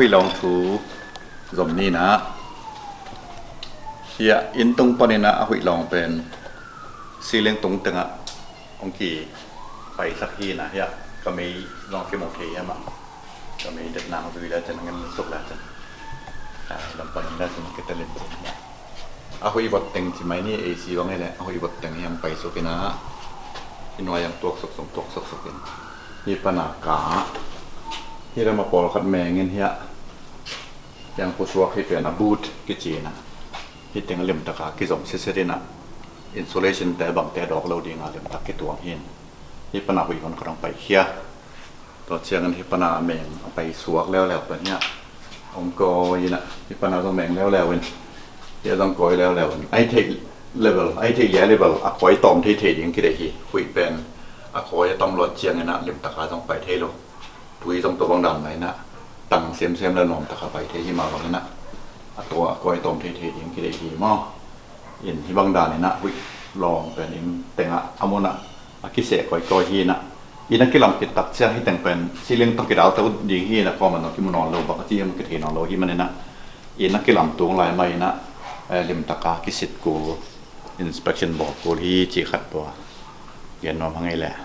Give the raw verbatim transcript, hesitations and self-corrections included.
Lawng thu zom ni in ah, hiah inn tung panin ah a huih lawng pen ceiling tung tengah hong kipaisak hi in ah, hiah ka mei zong kimu thei hiam ah, ka mei det nang zui le cin, ngen suk le cin, lam panin le cin kitelin cin hiah a huih vot teng ci mai ni, A C bang hi leh a huih vot teng hi hong paisuk in ah, i nuai ang tuak suksuk, tuak suksuk in, hi pana ka, hi lama pawlkhat mengin hiah yang pusuak hi pen a boot kici in ah, hi teng limtaka kizom siset in ah, insulation te bangte dawk lo dinga limtak kituang hi in, hi pana huih hon ka dong paikhia. Tua ciangin hi pana meng a paisuak leuleu pen hiah hong kawi in ah, hi pana zong meng leuleu in, hiah zong kawi leuleu in, ai theih level, ai theih lia level a kawi tawm theithei ding kideih hi. Huih pen a kawi a tam luat ciangin ah limtaka zong pai thei lo. Tui zong tua bang dan lai in ah, tang semsem le nuamtaka pai thei hi mah bangin ah, a tua a kawi tawm theithei ding kideih hi maw. In hi bang dan in ah huih lawng pen inn tengah a mun ah a kiseh kawikawi hi in ah, inn a kilam khit tak ciang hi teng pen ceiling tawh kidal to ding hi in ah, kawman tawh kimu nawn lo, bang a ci hiam kithei nawn lo hi manin ah, inn a kilam tung lai mai in ah, eh, limtaka kisit kul, inspection bawl kul hi cih khat tua gen nuam hang ei leh.